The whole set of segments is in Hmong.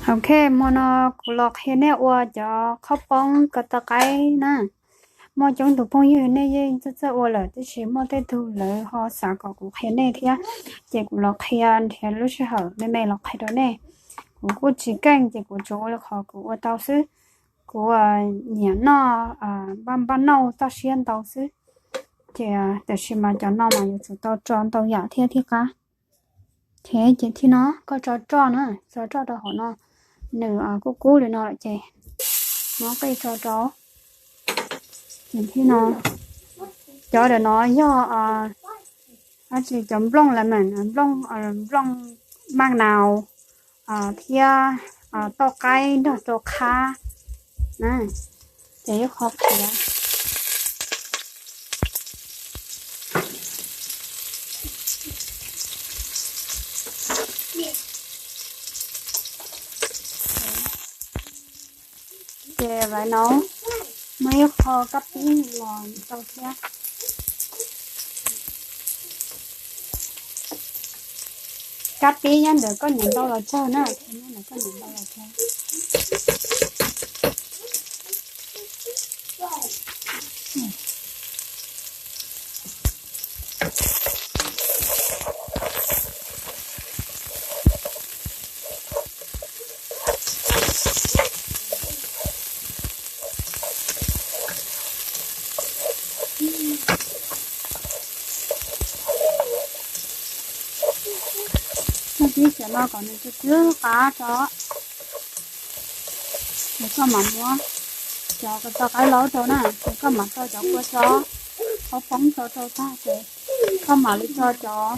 Ok, hmo no kuv los qhia nej ua cov qhaub poob ko taw qaib na. Muaj coob tus phooj ywg nej yeej txawj txawj ua lawm, tab sis muaj tej tug lawv ho xav kom kuv qhia nej thiab, ces kuv los qhia nrhiav lub sij hawm me me los qhia rau nej. Kuv kuj tsis keej, ces kuv tsuas ua li qhov kuv ua tau xwb. Kuv nyiam noj npaj nauj toj siab ntau xwb, ces tiam sis mas cov no mas yuav tsum tau tso ntau yam thiab thiaj qab. Ces thib no koj tso roj na, tso roj rau hauv no, nws kuj kub li no lawm ces muab qij tso rau. Ces thib no, cov ntawm no yog dab tsi, cov nplooj lemon, nplooj, nplooj maj nau thiab tauj qaib nrog rau qhab na, ces ib qho qhiav. Ces right now muaj ib qho kab pib los tau thiab. Kab pib nyob ntawm koj nyiam ntau los tsawg na, nyob ntawm koj nyiam ntau los tsawg. Muab tib xyav no kom nws tsw tsw qab tso, ces koj mam muab cov ko taw qaib laub rau na, ces koj mam tso cov kua txob, qhaub poob tso rau tag ces koj mam li tso cov,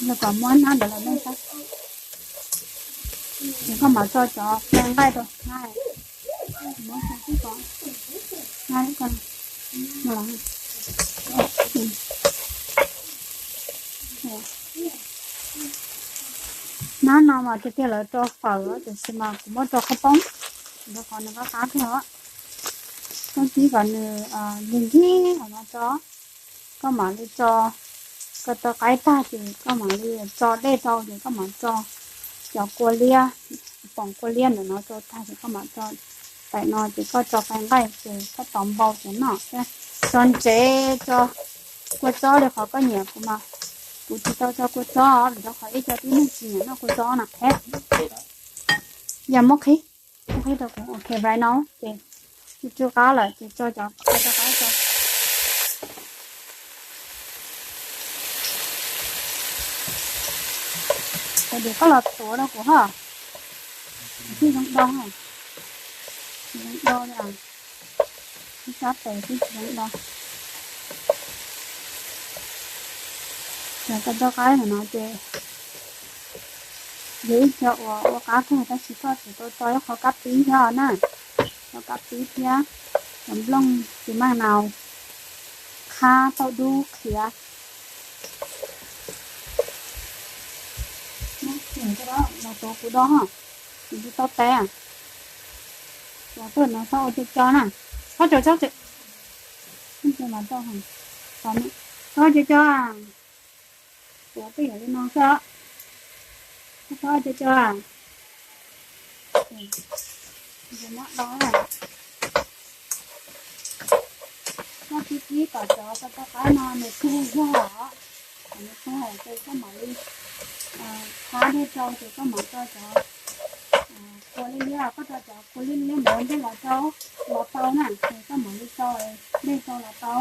los kom muab hnab ntawd los nej saib. Ces koj mam tso cov qe nqaij rau na. Hnab no mas tiag tiag lawv rau fawm, tiam sis mas kuv muab rau qhaub poob, rau qhov nws qab qab kawg os. Koj tib kom nws lig lig hauv no tso, koj mam li tso ko taw qaib tag ces koj mam li tso dej rau ces koj mam tso cov kua liab, poom kua liab ntawm no rau tag ces koj mam tso pem no ces koj tso qe nqaij ces koj tos npau ces noj thiab. Tso ntsev tso kua txob li qhov koj nyiam, kuv mas kuv tsis tau tso kua txob vim rau qhov ib co tib neeg tsis nyiam noj kua txob na. Yog muab qhib, muab qhib rau kuv, ok, right now ces tsw tsw qab lawm ces tso cov ko taw qaib tso. Ces koj los tuav rau kuv ho, tsis zoo do, tsis zoo do li, ib sab tes twb tsis zoo do. Cov ko taw qaib ntawm no ces yog ib co uas ua qab kawg tab sis koj tsum tau tso ib qho kab pib thiab na, tso kab pib thiab cov nplooj txiv maj nau, qhab tauj dub qhiav. Los tuav kuv do ho, kuv tsis tau tes. Tuav tawm no txhob ua co co na, txhob co co, txhob co co, tuav tej yam li no xwb, txhob co co. Koj tib tib kom cov ko taw qaib no nws kawg zog, kom nws kawg ces koj mam li qhab dej rau ces koj mam tso cov kua liab liab, koj tso cov kua liab liab ntawd dej los rau, los tau na, ces koj mam li tso dej rau los tau.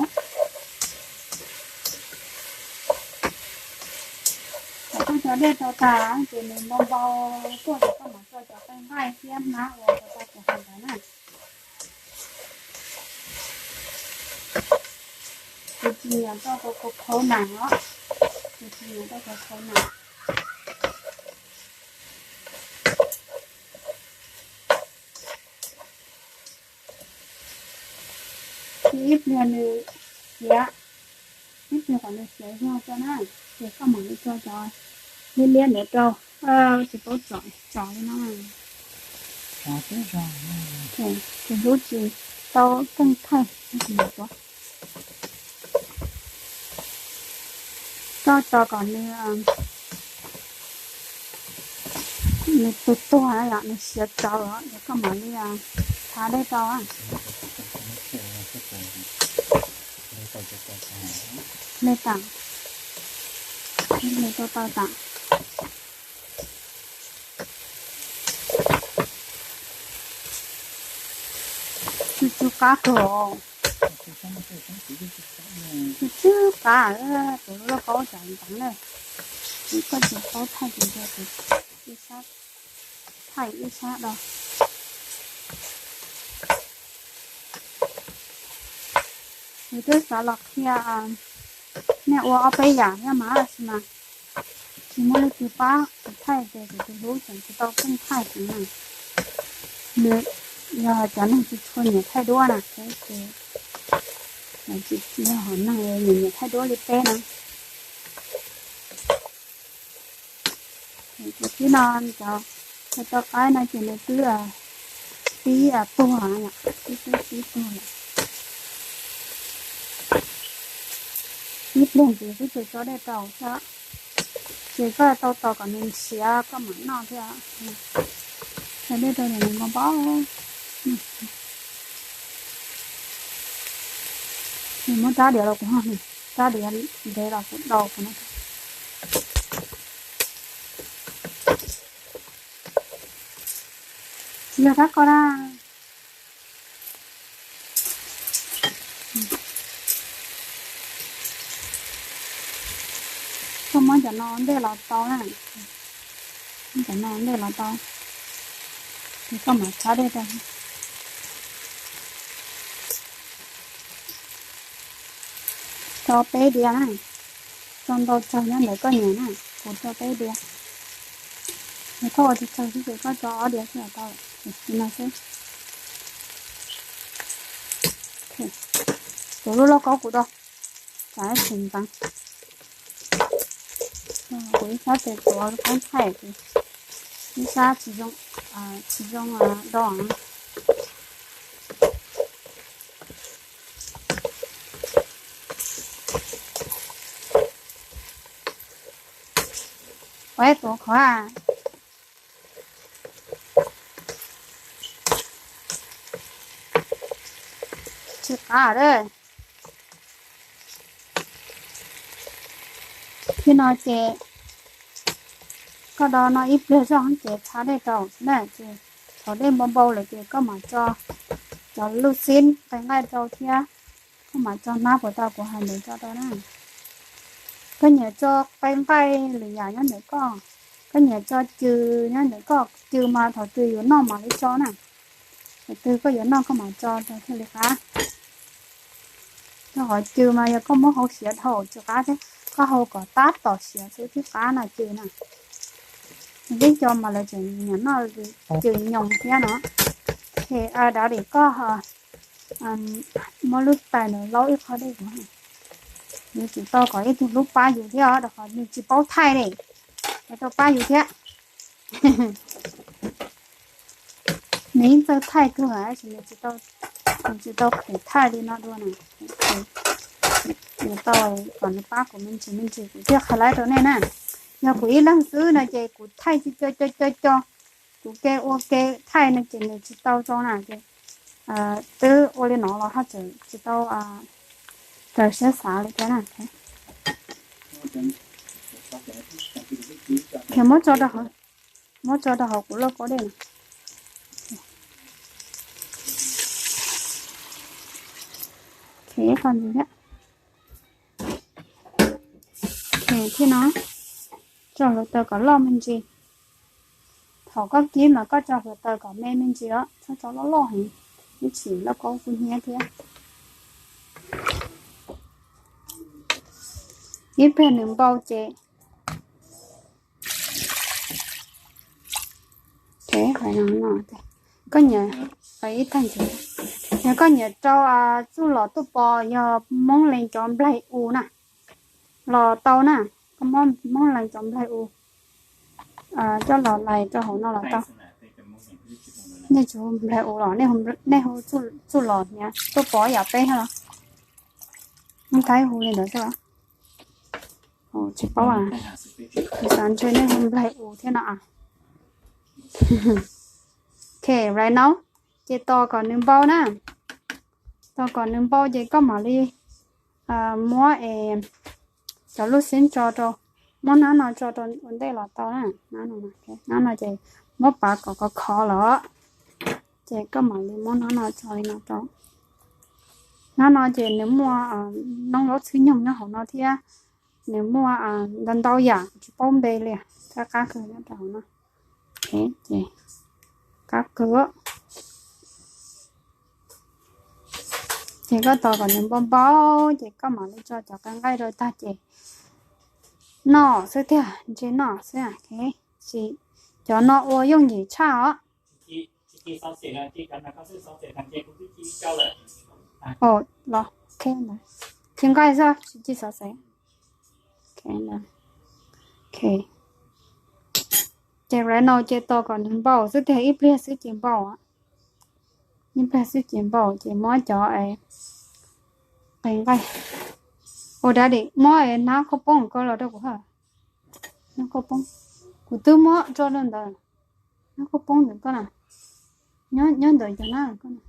Thaum koj tso dej rau tag ces nws npau npau tuaj ces koj mam tso cov qe nqaij thiab hnab uas ko taw kuv hais ntawd na. Kuv tsis nyiam tau cov khaus khaus nas os, kuv tsis nyiam tau cov khaus nas. Ces ib pliag nws siav, ib pliag kom nws siav zog tso na, ces koj mam li tso cov liab liab ntawd rau. Tsis paub tsom tsom li no, ces hlub tsis tau keej thaij. Koj tso kom nws, Nws tuag tuag yom, nws siav tsawv os, es koj mam li thav dej rau. Hle tas, hle rau tau tas. Tsw tsw qab kawg os. Tsw tsw qab, tus lub lauj kaub tsam nteev na. Kuv koj tsis paub thaij ces cia kuv ib sab thaij ib sab do. Kuv twb xav los qhia nej ua ob peb yam thiab mas tab sis mas tsis muaj leej twg pab kuv thaij ces kuv tus hlub tseem tsis tau pheej thaij kuv na. Nws yog cov neeg tsis tshua nyiam thaij duab na, ces tsis yog hom neeg nyiam nyiam thaij duab li peb na. Ces tib no cov, cov tau qaib no ces nws twb pib tuag, twb pib tuag lawm. Ib pliag ntxiv xwb ces tso dej rau thiab. Ces koj tau tos kom nws siav koj mam noj thiab. Tso dej rau nws npau npau. Nws muab rab diav los kuv, rab diav ntev los kuv daus kuv no. Yog rab ko na. Koj muab cov no ntej los tau na. Muab cov no ntej los tau. Ces koj mam thav dej rau. Tso peb diav na. Tso ntau tsawg nyob ntawm koj nyiam na. Kuv tso peb diav. Yog koj ua tsis tsawg xwb ces koj tso ob diav xwb los tau. Li no xwb. Tus lub lauj kaub kuv rau, tsam tsis ntxeev. Kuv ib sab tes tuav qeeb thaij, ib sab tsis zoo, tsis zoo do. Ua tuav qhov tsis qab a. Thiab no ces koj do no ib pliag zoj ces thav dej rau na, ces thaum dej npau npau lawm ces koj mam tso cov lub xib qe nqaij rau thiab koj mam tso hnab puas tau kuv hais ntawd tso rau na. Koj nyiam tso qe nqaij lwm yam nyob ntawm koj, koj nyiam tso cw nyob ntawm koj, cw mas thaum twg yuav noj mam li tso na. Thaum twg koj yuav noj koj mam tso rau thiaj li qab. Rau qhov cw mas yog koj muab hau siav dhau tsis qab thiab, koj hau kom tab tom siav xwb thiaj qab no cw na. Nws peb cov mas lawv tseem nyiam noj cw nyoos thiab no. Ces dav dim koj muab lub tais ntawd laub ib qho dej kuv, yuav tsum tau kom ib tug hlub pab yus thiab rau qhov nws tsis paub thaij li, yuav tau pab yus thiab. Nws yeej txawj thaij kawg tab sis nws tsis tau, nws tsis tau qhwv thaij li no dua na. Nws tau kom nws pab kuv me ntsis me ntsis kuv thiaj qhia laib rau nej na. Yog kuv ib leeg xwb no ces kuv thaij co co co co, kuv ke ua ke thaij no ces nws tsis tau zoo na ces twb ua li no los haj tseem tsis tau raws siab xav li thiab na. Ces muab tso rau hauv, muab tso rau hauv kuv lauj kaub dej na. Qhov ntxiv thiab. Thiab no, tso hluav taws kom loj me ntsis. Thaum koj kib mas koj tso hluav taws kom me me ntsis os, txhob tso loj loj heev, ib tsam lauj kaub kub hnyiab thiab. Ib pliag nws npau ces koj nyiam, ib tag ntxiv, yog koj nyiam rau txuj lom tuaj pov yog Hmoob Lees cov nplaig u na, los tau na. Koj muab Hmoob Lees cov nplaig u coj los lais rau hauv no los tau. Nej tsis hu nplaig u los nej hu txuj lom hniav tuaj pov yam peb los. Muab Thaib hu li ntawd xwb. Tsis paub, kuv xav ntshe nej hu nplaig u thiab no a. Ok, right now ces tos kom nws npau na. Tos kom nws npau ces koj mam li muab es cov lub xib tso rau, muab hnab no tso rau ua ntej los tau na. Hnab no ces muab pav kom khov khov los, ces koj mam li muab hnab no tso li no rau. Hnab no ces nws muaj noob zaub txhwb nyoog nyob hauv no thiab, nws muaj ntau ntau yam kuv tsis paub npe li, qab qab kawg nyob rau hauv no. Ces qab kawg. Ces koj tos kom nws npau npau ces koj mam li tso cov qe nqaij rau tag ces noj xwb tiag, ntshe noj xwb. Cov no ua yooj yim tshaj os. Los, ci nqaij xwb, tsis ci xov xev. Ces right now ces tos kom nws npau xwb tiag, ib pliag xwb ces npau. Ib pliag xwb ces npau ces muab cov qe nqaij. Ua daddy, muab hnab khaub poob koj los rau kuv ha. Hnab khaub poob, kuv twb muab tso rau ntawd. Hnab khaub poob ntawm koj na, nyob ntawm cov hnab koj na.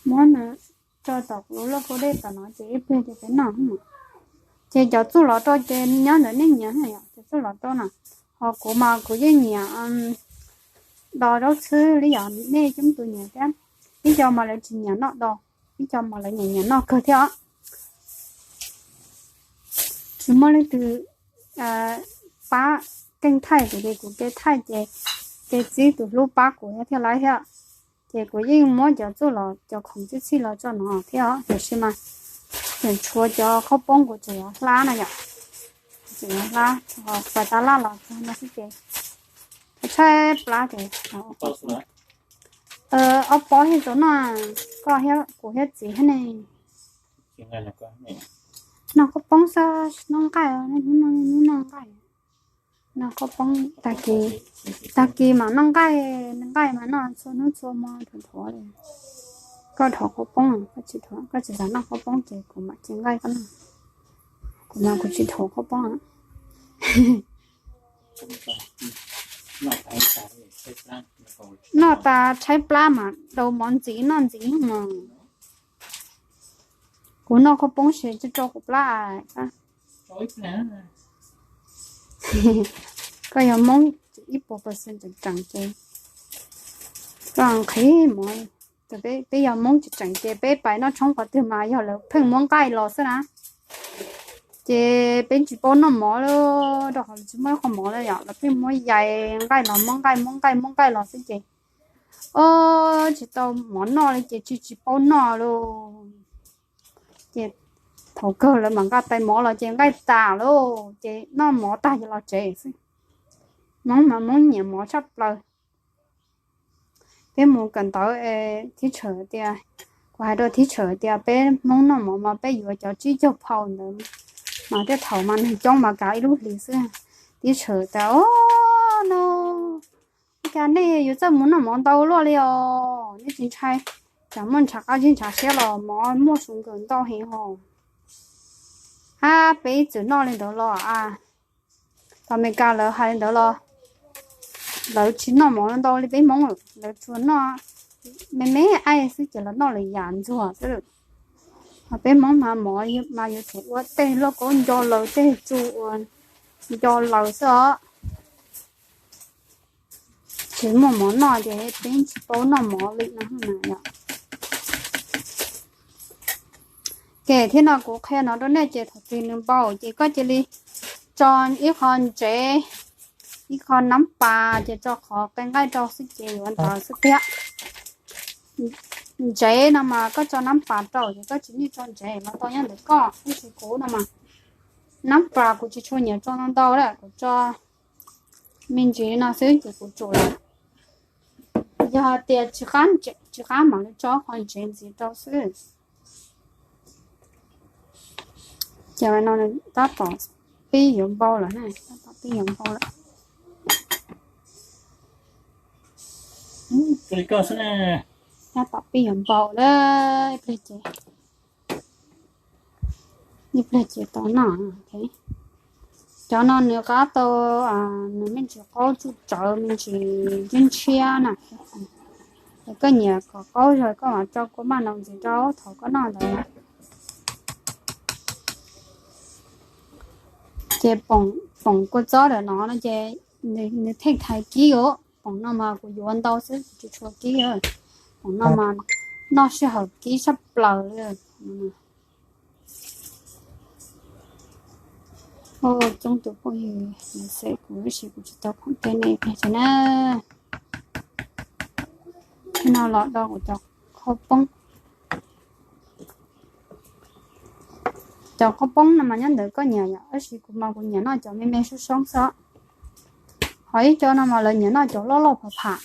Muab na, tso tom kuv lub lauj kaub dej tom no ces ib pliag ces peb noj. Ces cov txuj lov rau ces nyob ntawm nej nyiam na yom, cov txuj lov rau na. Ho kuv mas kuv yeej nyiam do zaub txhwb li yom, nej coob tus nyiam thiab. Ib co mas lawv tsis nyiam noj do, ib co mas lawv nyiam nyiam noj kawg thiab os. Tsis muaj leej twg pab keej thaij kuv li, kuv kev thaij ces kev txib tus hlub pab kuv thiaj li thiab. Ces kuv yeej muab cov txuj lov, cov khoom txhij txhij los tso no thiab os, tiam sis mas tseem tshuav cov khaub poob kuv tseem yuav hlab no yom. Tseem yuav hlab, pas tas laj los txog no xwb ces tshaib plab ces ob pob thiaj tau noj, koj, kuv thiab txiv thiab ne. Noj khaub poob xwb, noj nqaij, hnub no noj nqaij. Noj khaub poob, tag kis, tag kis mas noj nqaij, nqaij mas noj txhua hnub txhua hmo, dhuav dhuav li. Koj dhuav khaub poob, koj tsis xav noj khaub poob ces kuv mam ci nqaij koj noj. Kuv mas kuv tsis dhuav khaub poob. Noj tas tshaib plab mas daus mov ntxiv noj ntxiv mas. Kuv noj khaub poob ces tso kuv plab. Koj yog Hmoob ib puas percent tseem tseem ces koj nqhis mov. Peb yog Hmoob tseem tseem ces peb pais noj tshoob qhov twg mas yog lawv pheej muab nqaij los xwb na. Ces peb tsis paub noj mov li, rau qhov tsis muaj ib qho mov li yom, lawv pheej muab yais nqaij los, muab nqaij, muab nqaij, muab nqaij los xwb ces o, tsis tau mov noj li ces tsis, tsis paub noj lauj. Ces thaum kawg lawv mam nqa tais mov los ces nqaij tas lauj, ces noj mov tag ces los tsev xwb. Hmoob mas Hmoob nyiam mov tshaj plaws. Peb mus kawm ntawv, thib tshawm tias, kuv hais rau thib tshawm tias peb Hmoob noj mov mas peb yuav cov tsib caug phau ntawd, mas tej thaum mas neeg coob mas kav ib lub hlis xwb. Thib tshawm tias, o, no, cas nej yuav txawj mus noj mov ntau luaj li os, nej tsis ntshai, tsam muaj ntshav qab zib ntshav siab los mov muaj su nkawm ntau heev hos. Ab, peb ib txwm noj li ntawd los a, tom Amelikas lawv hais li ntawd los lawv tsis noj mov ntau li peb Hmoob, lawv tsuas noj me me aib xwb ces lawv noj lawm yam ntxuag xwb. Ho peb Hmoob mas mov mas yuav tsum ua tej lauj kaub nco laws, tej tsu ua nco laws xwb os. Tsis muaj mov noj ces peb tsis paub noj mov li no na yom. Ces thiab no kuv qhia no rau nej ces thaum twg nws npau ces koj cia li tso ib qho ntsev, ib qho nab pas ces tso qhov qe nqaij rau xwb ces yuav ntawd xwb thiab. Ntsev no mas koj tso nab pas rau ces koj tsis need tso ntsev los tau, nyob ntawm koj, tab sis kuv no mas nab pas kuv tsis tshua nyiam tso ntau ntau lawm, kuv tso me ntsis no xwb ces kuv tsum lawm. Yog hais tias tsis qab mam li tso qhov ntsev ntxiv rau xwb. Ces no tab tom pib yuav npau lawm na, tab tom pib yuav npau lawm. Ua li koj xwb na. Tab tom pib yuav npaum lawm, ib pliag ces, ib pliag ces tau noj. Cov no nws qab tau, nws me ntsis qaub tsuj tsawv, me ntsis ntshiab ntshiab na. Es koj nyiam kom qaub zog koj mam tso kua maj no ntxiv rau thaum koj noj ntawd. Ces poom kua txob ntawm no no ces nws theej thaiv kib os. Poom no mas kuv yuav ntau xwb, kuv tsis tshua kib. Poom no mas noj sij hawm kib tshaj plaws li. Coob tus phooj ywg xav kuv tab sis kuv tsis tau khoom teb nej ib pliag tso na. Thaum no los do kuv cov qhaub poob. Cov qhaub poob no mas nyob ntawm koj nyiam yom, tab sis kuv mas kuv nyiam noj cov me me soob soob xwb. Ho ib co no mas lawv nyiam noj cov loj loj pham pham,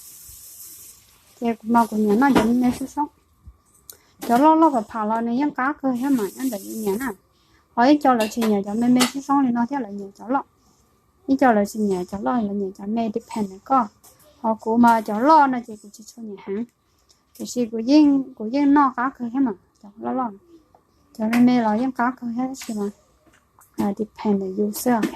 ces kuv mas kuv nyiam noj cov me me soob soob. Cov loj loj pham pham los nws yeej qab kawg thiab mas nyob ntawm yus nyiam na. Ho ib co lawv tsis nyiam cov me me soob soob li no thiab, lawv nyiam cov loj. Ib co lawv tsis nyiam cov loj, lawv nyiam cov me, depend ntawm koj. Ho kuv mas cov loj no ces kuv tsis tshua nyiam heev, tiam sis kuv yeej noj qab kawg thiab mas cov loj loj. Cov me me los yeej qab kawg thiab tab sis mas depend ntawm yus xwb, ok.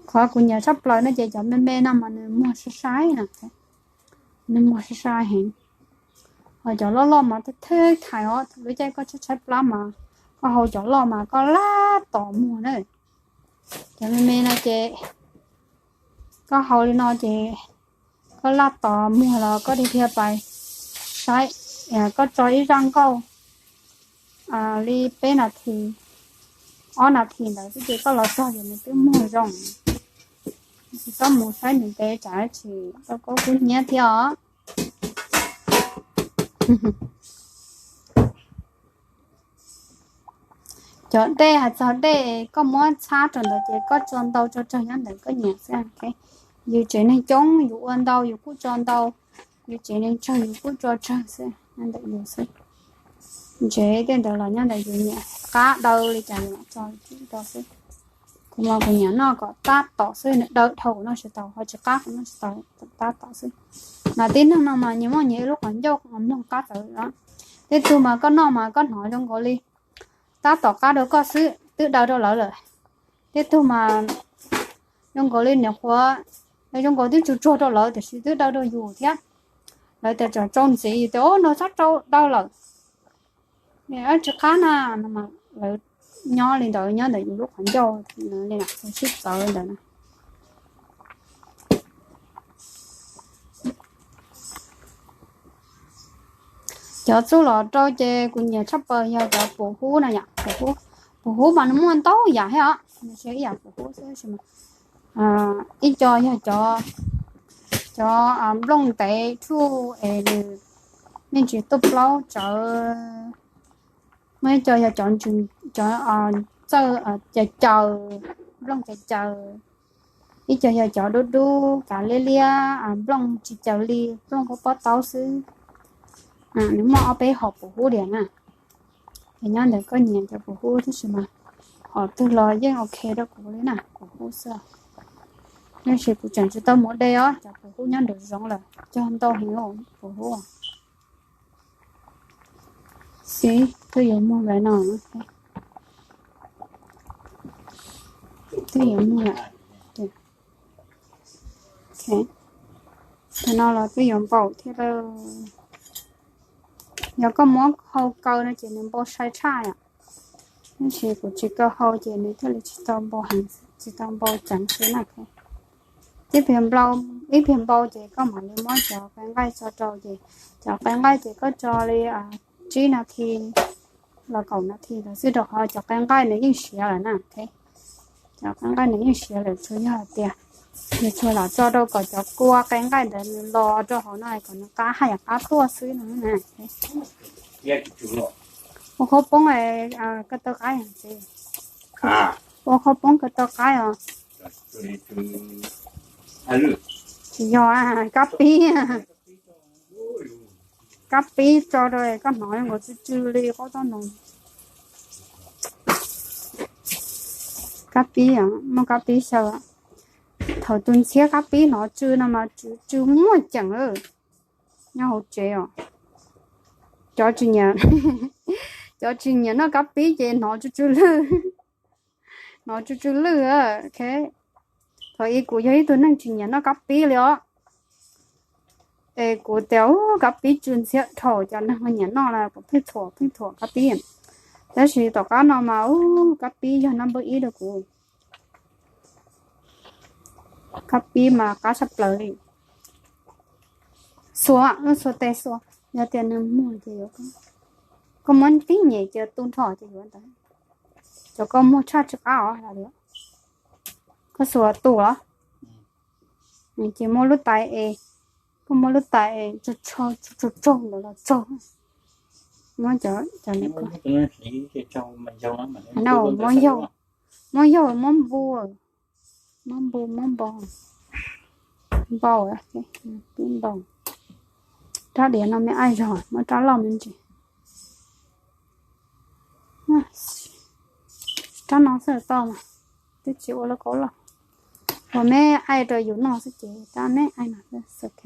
Qhov kuv nyiam tshaj plaws no ces cov me me no mas nws muag sai sai na, nws muag sai sai heev. Ho cov loj loj mas theb thaiv os, lub caij koj tshaib tshaib plab mas koj hau cov loj mas koj laj tos muag na. Cov me me no ces koj hau li no ces koj laj tos muag los koj dhia dhia pais saib, koj tso ib zaj nkauj li peb nas this, ob nas this ntawd xwb ces koj los txog ces nws twb muag zoo. Tsis txhob mus saib nws ntev tsam tsis tau kub hnyiab thiab os. Cov dej, hais txog dej koj muab txhab rau ntawd ces koj tso ntau tso tsawg nyob ntawm koj nyiam xwb. Yus tsev neeg coob yus ua ntau yus kuj tso ntau, yus tsev neeg tsawg yus kuj tso tsawg xwb, nyob ntawm yus xwb. Ntsev tej ntawd los nyob ntawm yus nyiam, qab daw li cas yus mam tso rau xwb. Kuv mas kuv nyiam noj kom tab tom xwb, nws daw dhau kuv noj tsis tau, ho tsis qab kuv noj tsis tau, tab tom xwb. Mas tib neeg no mas nyias muaj nyias ib lub qhov ncauj mloog qab txawv os. Tej tug mas koj noj mas koj hnov zoo nkaus li tab tom qab rau koj xwb twb daw rau lawv lawm. Tej tug mas zoo nkaus li niam qhuav, zoo nkaus twb tsuag tsuag rau lawv tiam sis twb daw rau yus thiab. Lawv tias tsam tsau ntxiv, yus tias o no txhob tsau, daw lawm, tsis qab na. No mas lawv nyob li ntawd nyob ntawm yus lub qhov ncauj li na, sib txawv ntawd na. Cov txuj lom rau ces kuv nyiam tshaj plaws yog cov pum hub na yom, pum hub. Pum hub mas nws muaj ntau yam thiab os, nws tsis yog ib yam pum hub xwb. Ib co yog cov, cov nplooj ntev tshuaj es nws me ntsis tuaj plaub tsawv. Muaj ib co yog cov, cov txawj caws caws, nplooj caws caws. Ib co yog cov dub dub kav liab liab, nplooj tsis caws li, nplooj kub pob taub xwb. Nws muaj ob peb hom pum hub diam na. Ces nyob ntawm koj nyiam cov pum hub tab sis mas hom twg los yeej ok rau kuv li na, pum hub xwb. Tab sis kuv tseem tsis tau mus de os, cov pum hub nyob nraum zoov lawm, cog ntau heev pum hub. Xib, twb yuav muag lawm no. Twb yuav muag lawm. Tam no los twb yuav npaum thiab lawm. Yog koj muab hau kaw no ces nws npau sai tshaj yom. Tab sis kuv tsis kaw hau ces nws thiaj li tsis tau npau heev, tsis tau npau ceev xwb na. Ib pliag npau ces koj mam li muab cov qe nqaij tso rau ces, cov qe nqaij ces koj tso li tsib nas this los kaum nas this los xwb rau qhov cov qe nqaij nws yeej siav lawm na. Cov qe nqaij nws yeej siav lawm, tsuas yog hais tias yus tsuas lam tso rau kom cov kua qe nqaij ntawd nws los rau hauv no kom nws qab haj yam qab tuaj xwb no. Ua qhaub poob, koj tau qab yam tsev. Ua qhaub poob koj tau qab os. Tsis yog, kab pib. Kab pib tso rau koj hnov zoo nkaus tsw tsw li qaub toj no. Kab pib, muaj kab pib xyaw. Thaum tus ntxhiab kab pib hnov tsw no mas tsw tsw muaj ceem lawm. Nyob hauv tsev os, cov tsis nyiam, cov tsis nyiam noj kab pib ces hnov tsw tsw lwj, hnov tsw tsw lwj. Thaum ub kuv yog ib tug neeg tsis nyiam noj kab pib li os. Es kuv tias, Kab pib tsw ntxhiab dhau, cov neeg ho nyiam noj na, kuv pheej thuam pheej thuam kab pib. Tab sis tom qab no mas, ub, kab pib yog nab npawb ib rau kuv. Kab pib mas qab tshaj plaws li. Xuas, xuas tes xuas, yog tias nws muag ces yuav, koj muab tib nyem ces tu nrho ces yuav ntawd. Cov koj muag tshaj tsis qab os. Koj xuas tus los, ces muab lub tais es, koj muab lub tais es tso tso tso ntawd los tsaug. Muab cov, cov, muab yaug, muab yaug, muab npu, muab npu muab npau, npau, pib npau. Rab diav no me aij zog, muab rab loj me ntsis. Rab no xwb tau mas, twb tsis ua lub kaub loj. Ua me aij rau yus noj xwb ces rab me aij no xwb.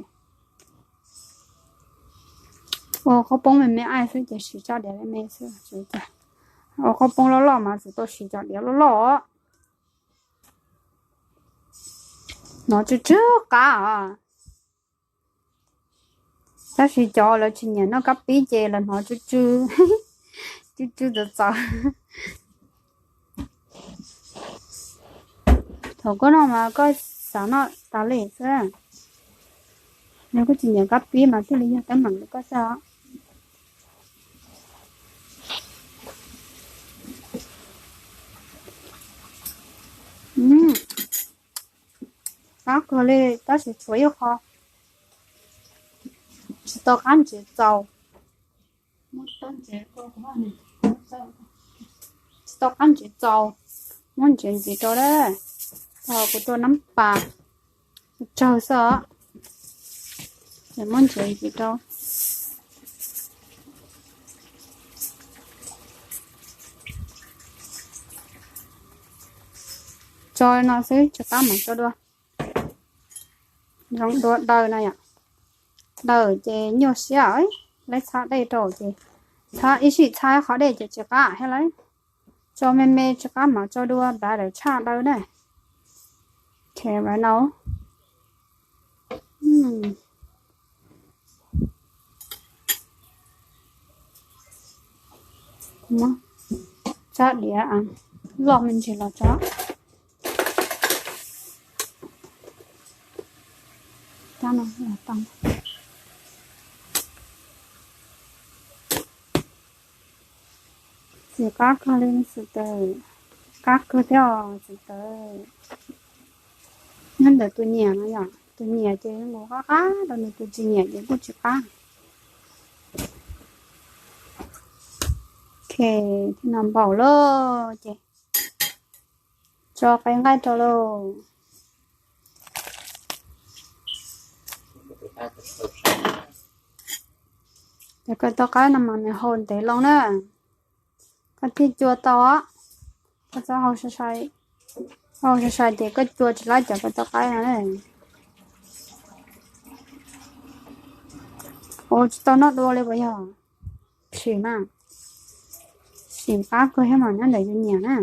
Ua qaub poob me me aij xwb ces siv cov diav me me xwb. Ua qaub poob loj loj mas tsuas tau siv cov diav loj loj. Hnov tsw tsw qab os. Tab sis cov lawv tsis nyiam noj kab pib ces lawv hnov tsw tsw, tsw tsw txawv txawv. Thaum koj noj mas koj xav noj tas li xwb. Yog koj tsis nyiam kab pib mas thiaj li yog teeb meem rau koj xwb os. Qab kawg li, tab sis tshuav ib qho tsis tau qab ntsev txaus. Tsis tau qab ntsev txaus, muab ntsev ntxiv rau dab. Kuv rau nab pas tsawg xwb os. Muab ntsev ntxiv rau. Tso no xwb tsis qab mam tso dua. Zoo dua daws no yom. Daws ces nyuaj siab, lawv txhab dej rau ces txhab ib sij txhab qhov dej ces tsis qab thiab lawm. Tso me me tsis qab mam tso dua, daws tshaj daws na. Txhab diav loj me ntsis los tso. Txiv qab kawg li, qab kawg thiab os txiv tawv. Nyob ntawm tus nyiam no yom, tus nyiam ces nkaus qab qab rau, nws tus tsis nyiam ces kuj tsis qab. Ok, thiab no npaum lawm ces tso qe nqaij rau lauj. Cov kawg tau qaib no mas nws hau ntev loo na. Koj thiaj cua tau os. Koj txhob hau sai sai ces koj cua tsis laib cov kawg tau qaib no. Ua tsis tau noj dua li puas yog? Sim mas, sim qab kawg thiab mas nyob ntawm yus nyiam na.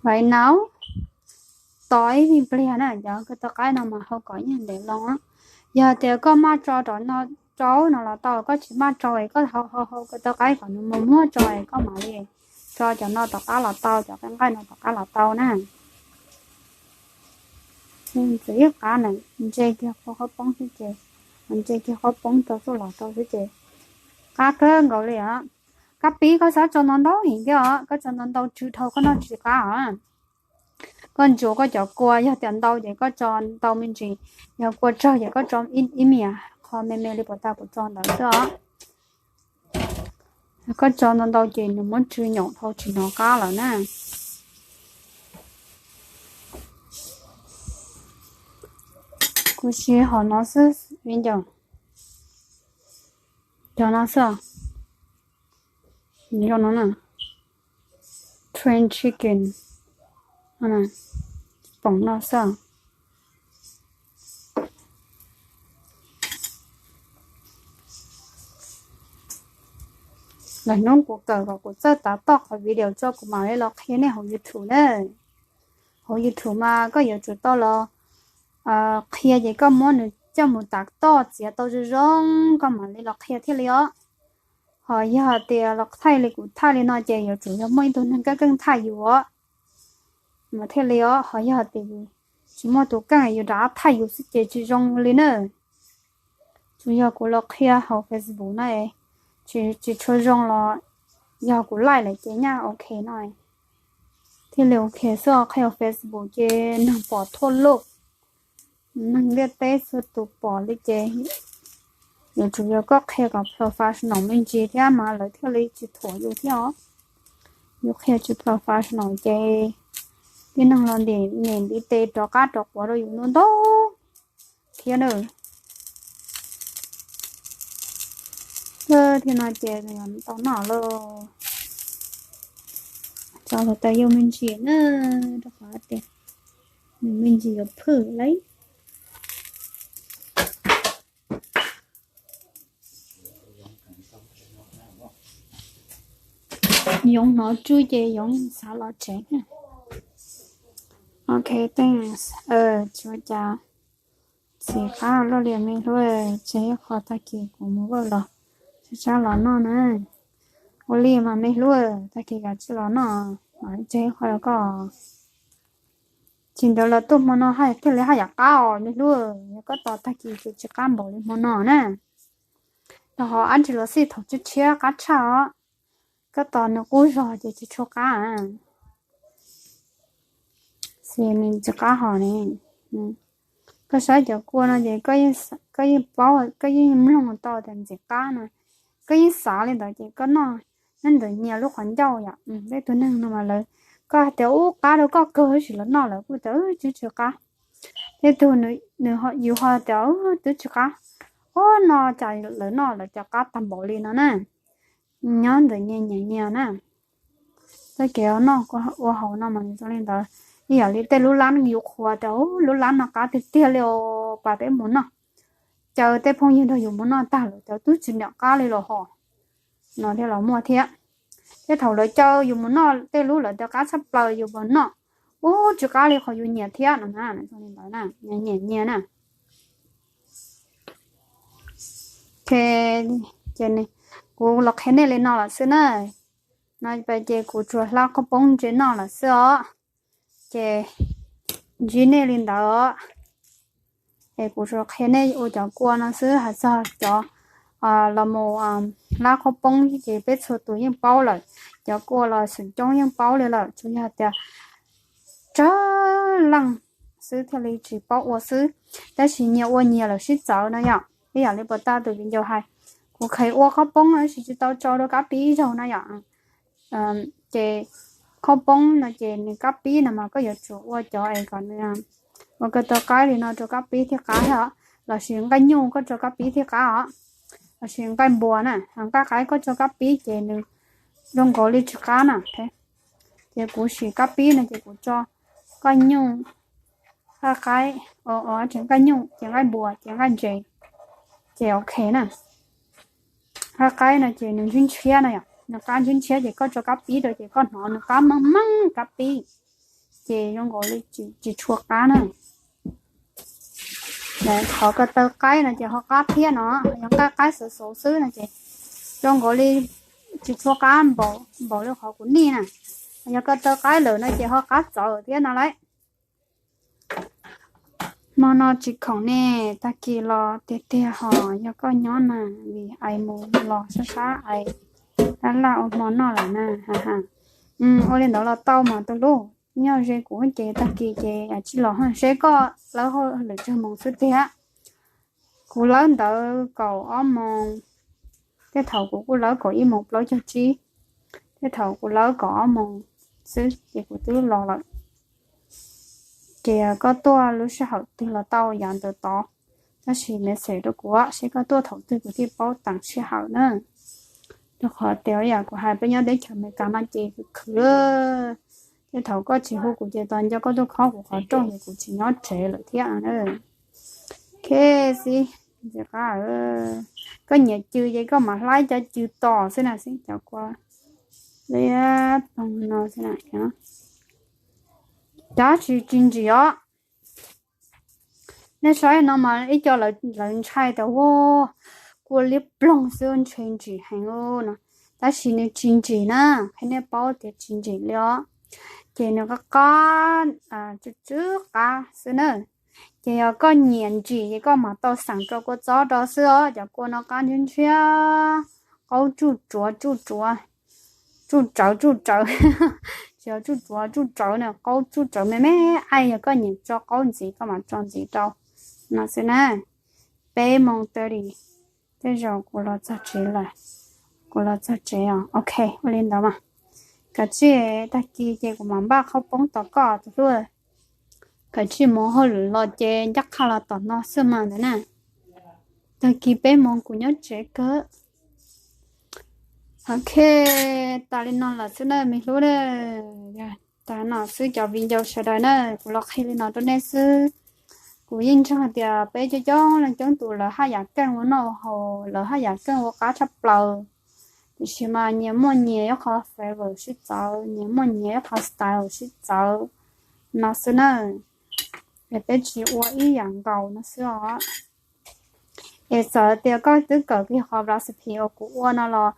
Right now, tos ib me pliag na, cov kawg tau qaib no mas hau kom ib yam ntev loo. Yog tias koj maj tso rau no, rau no los tau, koj tsis maj tso es koj hau hau hau kawg tau qaib kom nws mus muag tso es koj mam li tso cov no tom qab los tau, cov qe nqaij no tom qab los tau na. Txiv ib qab na, ntse kiag qhov poob xwb ces, ntse kiag qhov poob rau xub los rau xwb ces qab kawg nkaus li os. Kab pib koj xav tso ntau ntau heev thiab os, koj tso ntau ntau tsw dhau koj noj tsis qab os. Koj ntsuas koj cov kua, yog tias ntau ces koj tso ntau me ntsis, yog kua tsawg ces koj tso ib me qho me me li puas tau kuv tso ntawd xwb os. Koj tso ntau ntau ces nws muab tsw nyaum dhau tsis hnov qab lawm na. Kuv siv hom no xwb viv ncaus. Cov no xwb. Cov no na, Train Chicken. Poom no xwb. Lwm hnub kuv kawm kom kuv txawj tav toj qhov video tso kuv mam li los qhia nej hauv YouTube na. Hauv YouTube mas koj yuav tsum tau los qhia ces koj muab nws coj mus tav toj txiav tau zoo zoo koj mam li los qhia thiaj li os. Ho yog hais tias los thaij li kuv thaij li no ces yuav tsum yog muaj ib tug neeg keej keej thaij yus os, mas thiaj li os. Ho yog hais tias yus tsis muaj tus keej yus rov qab thaij yus xwb ces tsis zoo li na. Tsuas yog kuv los qhia hauv Facebook no, tsis tshua zoo los yog kuv laij lawm ces nyaj ok no thiaj li ok xwb. Qhia hauv Facebook ces neeg pom thua luj, neeg ntiaj teb txhua tus pom li ces yuav tsum yog koj qhia kom professional me ntsis thiab mas lawv thiaj li tsis thuam yus thiab os. Yus qhia tsis professional ces tib neeg los ntim niam ntiv tes rov qab rov quav rau yus ntau ntau thiab na. Thiab no ces tau noj lawm. Tso los tas yuav me ntsis na, rau qhov tias nws me ntsis yuav phwj lawm. Yoov hnov tswb ces yoov xav los tsev. Ok, thanks. Tsis ua cas. Txiv qab luaj li me hlub, tseg ib qho tag kis kuv mus vaj los, tsab tsab los noj na. Ua li mas me hlub, tag kis kav tsij los noj, tseg ib qho rau koj. Tsis ntawd los tuaj hmo no thiaj li haj yam qab os me hlub, yog koj tos tag kis ces tsis qab npaum li hmo no na. Rau qhov ab ntsis los xij thaum tshiab tshiab qab tshaj os, koj tos nws qub zog ces tsis tshua qab. Xij nws tsis qab hos ne. Koj saib cov kua no ces koj yeej paub, koj yeej mloog tau tias ntxim qab no. Koj yeej xav li ntawd ces koj noj, nyob ntawm nyias lub qhov ncauj yom. Tej tug neeg no mas lawv, koj hais tias ub qab rau koj kawg tab sis lawv noj lawv kuj tias twb tsis qab. Tej tug nws, yus ho tias twb tsis qab, ub no cas lawv noj lawv cas qab tag npaum li no na. Nyob ntawm nyias nyias nyias na. Tej kev noj ua haus no mas zoo li ntawd, ib yam li tej lub lab yus qhuas tias lub lab no qab tiag tiag li os, pab peb mus noj. Caw tej phooj ywg nrog yus mus noj tag lawm tias twb tsis niam qab li los hos, no thiaj los muaj thiab. Thiab thaum lawv caw yus mus noj tej lub lawv tias qab tshaj plaws yus mus noj, ub tsis qab li qhov yus nyiam thiab no na, zoo li ntawd na, nyias nyias na. Ok, ces kuv los qhia nej li no lawm xwb na. No ces kuv tsuas hlab qhaub poob ntse noj lawm xwb os. Ces ntsib nej li ntawd, es kuv tsuas qhia nej ua cov kua no xwb, hais txog cov los mus hlab qhaub poob ces peb txhua tus yeej paub lawm, cov kua los xeem coob yeej paub li lawm, tsuas yog tias tsawg leej xwb thiaj li tsis paub ua xwb, tab sis nyias ua nyias lawm sib txawv no yom. Ib yam li puas tas tus viv ncaus hais, kuv kheev ua qhaub poob tab sis tsis tau tso rau kab pib ib zaug no yom. Ces qhaub poob no ces nws kab pib no mas koj yuav tsum ua cov es kom nws ua ko taw qaib li no rau kab pib thiaj qab os, lossis nqaij nyuj koj tso kab pib thiaj qab os, lossis nqaij npua na, nqaij qaib koj tso kab pib ces nws zoo nkaus li tsis qab na. Ces kuv sim kab pib no ces kuv tso nqaij nyuj, nqaij qaib, tsis nqaij nyuj ces nqaij npua ces nqaij ntses, ces ok na. Nqaij qaib no ces nws ntshiab ntshiab no yom, nws qab ntshiab ntshiab ces koj tso kab pib rau ces koj hnov nws qab meej meej kab pib, ces zoo nkaus li tsis tshua qab na. Qhov ko taw qaib no ces ho qab thiab no, yog nqaij qaib xauv xauv xwb no ces zoo nkaus li tsis tshua qab npaum li qhov kuv nij na. Yog ko taw qaib lawm no ces ho qab txawv thiab no lauj. Hmo no tsis khoom ne, tag kis los tiag tiag hos yog koj nyob na, vim ais mus los sab sab ais, laj laj ua hmo noj lawm na. Ua li ntawd los tau mas tus hlub, nyob ze kuv ces tag kis ces tsis los seb koj lawb hauj lwm tsawg moos xwb tiag. Kuv lawb ntawd kaum ob moos, tej thaum kuv kuj lawb kaum ib moos plaub caug tsib, tej thaum kuv lawb kaum ob moos xwb ces kuv twb los lawm. Ces koj tuaj lub sij hawm twg los tau yav ntawd tod, tab sis message rau kuv seb koj tuaj thaum twg kuv thiaj paub teem sij hawm na. Rau qhov tias yam kuv hais peb nyob teb chaws Amelikas no ces khwv khwv, Thaum koj tsis hu kuv ces tos nco koj tuaj khob kuv qhov rooj ces kuv tsis nyob tsev lawm thiab na. Ok, xib, ntxim qab. Koj nyiam cw ces koj mam hlab cov cw tos xwb na xib, cov kua liab ploog no xwb na. Cov tsis tsis ntsim os. Nej saib no mas ib co lawv ntshai tas ua kua liab ploog xwb ntshe ntsim heev no, tab sis nws tsis ntsim na, qhia nej paub tias tsis ntsim li os. Ces nws qab qab, tsw tsw qab xwb na. Ces yog koj nyiam ntsim ces koj mam tau xeem rau kua txob rau xwb os. Cov kua no qab ntshiab ntshiab, qaub tsuj tsuav tsuj tsuav, tsuj tsawv tsuj tsawv, tsis yog tsuj tsuav tsuj tsawv na, qaub tsuj tsawv me me. Aib, yog koj nyiam tso qaub ntxiv koj mam tso ntxiv rau no xwb na. Peb moos thirty, tej zaum kuv los txog tsev lawm, kuv los txog tsev os. Ok, ua li ntawd mas kav tsij tag kis ces kuv mam npaj qhaub poob tos koj tus hlub. Kav tsij mus hauj lwm los ces ncaj qha los tom no xwb mas ntawd na. Tag kis peb moos kuv nyob tsev kawg. Ok, tas li no lawm xwb na me hlub na. Tas no xwb cov viv ncaus sawv daws na, kuv los qhia li no rau nej xwb. Kuv yeej ntseeg tias peb coob coob leej coob tus lawv haj yam keej ua noj ua haus, lawv haj yam keej ua qab tshaj plaws. Tiam sis mas nyias muaj nyias ib qho flavor sib txawv, nyias muaj nyias ib qho style sib txawv no xwb na. Es peb tsis ua ib yam nkaus no xwb os. Es txawm tias koj twb kawm kiag qhov recipe uas kuv ua no los,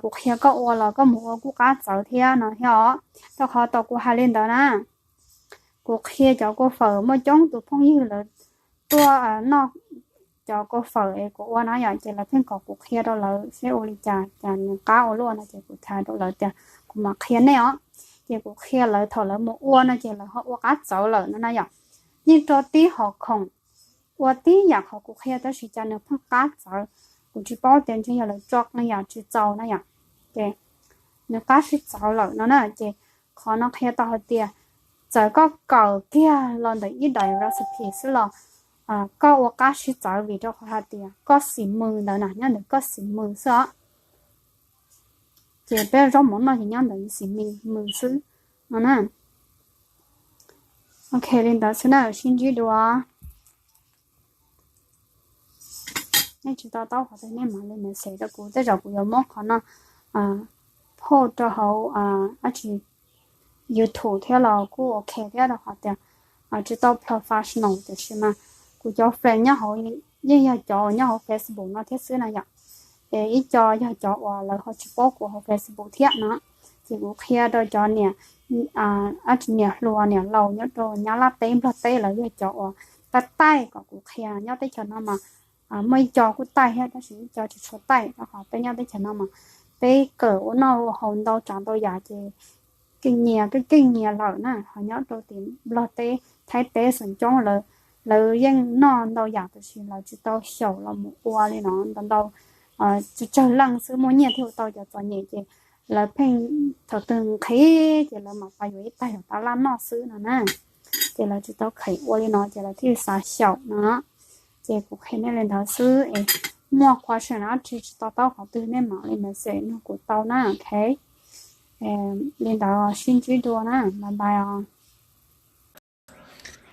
kuv qhia koj ua los koj mus ua kuj qab txawv thiab no thiab os. Rau qhov tau kuv hais li ntawd na, kuv qhia cov kua fawm muaj coob tus phooj ywg lawv tuaj noj cov kua fawm es kuv ua na yom, ces lawv pheej kom kuv qhia rau lawv seb ua li cas cas nws qab ua luaj no ces kuv tham rau lawv tias kuv mam qhia nej os. Ces kuv qhia lawv thaum lawv mus ua no ces lawv ho ua qab txawv lawm no na yom. Yeej rau tib hom khoom ua tib yam qhov kuv qhia tab sis cas nws pheej qab txawv. Kuv tsis paub tias ntshe yog lawv tso qee yam tsis txaus na yom, ces nws qab sib txawv lawm no na. Ces qhov no qhia tau hais tias txawm koj kawm kiag los ntawm ib daim recipe xwb los koj ua qab sib txawv vim rau qhov hais tias koj xim mws ntawd na nyob ntawm koj xim mws xwb os. Ces peb zaub mov noj ces nyob ntawm xim mws xwb no na. Ok, li ntawd xwb na, sib ntsib dua. Nej tsis to taub qhov twg nej mam li message rau kuv, tej zaum kuv yuav muab qhov no post rau hauv dab tsi YouTube thiab los kuj ok thiab rau qhov tias tsis tau professional tiam sis mas kuv cov friend nyob hauv yeej yog cov uas nyob hauv Facebook no thiab xwb na yom. Es ib co yog cov uas lawv ho tsis paub kuv hauv Facebook thiab no, ces kuv qhia rau cov niam dab tsi niam hluas niam laus nyob rau Nyab Laj teb Nplog teb, lawv yog cov uas taij taij kom kuv qhia nyob teb chaws no mas muaj ib co kuj taij thiab tab sis ib co tsis tshua taij rau qhov peb nyob teb chaws no mas peb kawm ua noj ua haus ntau tsav ntau yam ces keej nyias keej keej nyias lawm na. Ho nyob rau tim Nplog teb Thaib teb xeem coob lawv, lawv yeej noj ntau yam tab sis lawv tsis tau xyaum los mus ua li no ntau ntau, tsawg tsawg leej xwb muaj nyiaj thiaj ua tau. Cov txom nyem ces lawv pheej thaum twg nqhis ces lawv mam pas yuav ib tag yam tab laj noj xwb no na. Ces lawv tsis tau kheev ua li no ces lawv thiaj xav xyaum no. Ces kuv qhia nej li ntawd xwb es muaj question dab tsi tsis to taub qhov twg nej mam li message nug kuv tau na, ok. Li ntawd sib ntsib dua na, bye bye os.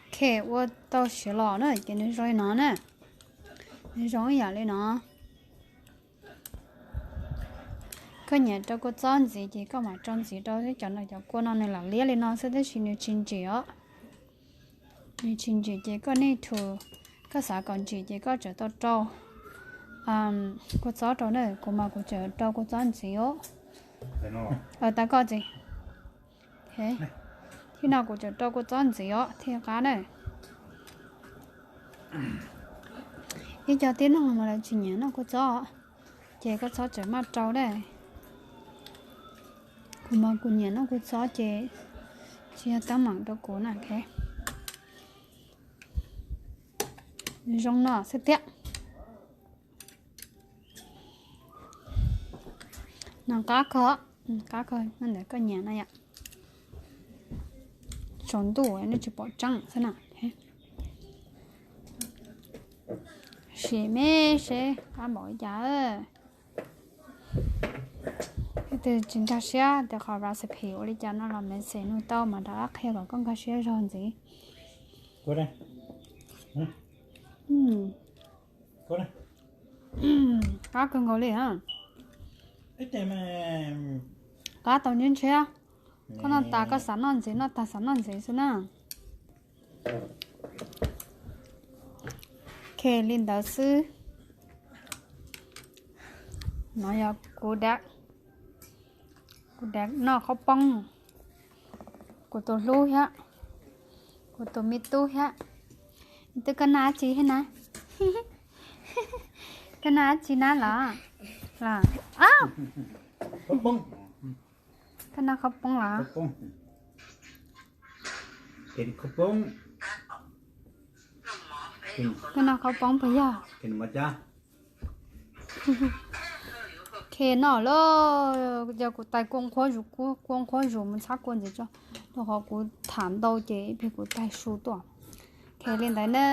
Ok, ua tau siav los na ces nws zoo li no na. Nws zoo ib yam li no. Koj nyiam rau kua txob ntxiv ces koj mam rau ntxiv rau, cov no cov kua no nws lam liab li no xwb tab sis nws tsis ntsim os. Nws tsis ntsim ces koj need to, koj xav kom ntsim ces koj tseem tau rau kua txob rau na. Kuv mas kuv tseem rau kua txob ntxiv os. Tas koj txiv. Thib no kuv tseem rau kua txob ntxiv os thiaj qab na. Ib co tib neeg mas lawv tsis nyiam noj kua txob, ces kua txob tseem maj rau na. Kuv mas kuv nyiam noj kua txob ces tsis yog teeb meem rau kuv na. Zoo no xwb thiab. No qab kawg, qab kawg, ntawd koj nyiam no yom. Tsaus ntuj nej tsis pom tseeb xwb na. Sim me seb qab npaum li cas. Twb tsis nkag siab tias qhov recipe ua li cas no los message nug tau mas rov qab qhia kom koj nkag siab zog ntxiv. Qab kawg nkaus li. Qab tau ntshiab ntshiab. Koj noj tas koj xav noj ntxiv, noj tas xav noj ntxiv xwb na. Ok, li ntawd xwb. No yog kuv da, kuv da noj qhaub poob. Kuv tus hlub thiab, kuv tus me tub thiab. Twb koj noj dab tsi thiab na? Koj noj dab tsi na los? Los, koj noj qhaub poob los? Koj noj qhaub poob puas yog? Khe noj lauj, yog kuv tais kua nqhuab zus, kua nqhuab zus mus txhab kua ntxiv tso, rau qhov kuv tham ntau ces ib pliag kuv tais su tuaj. Khe li ntawd na.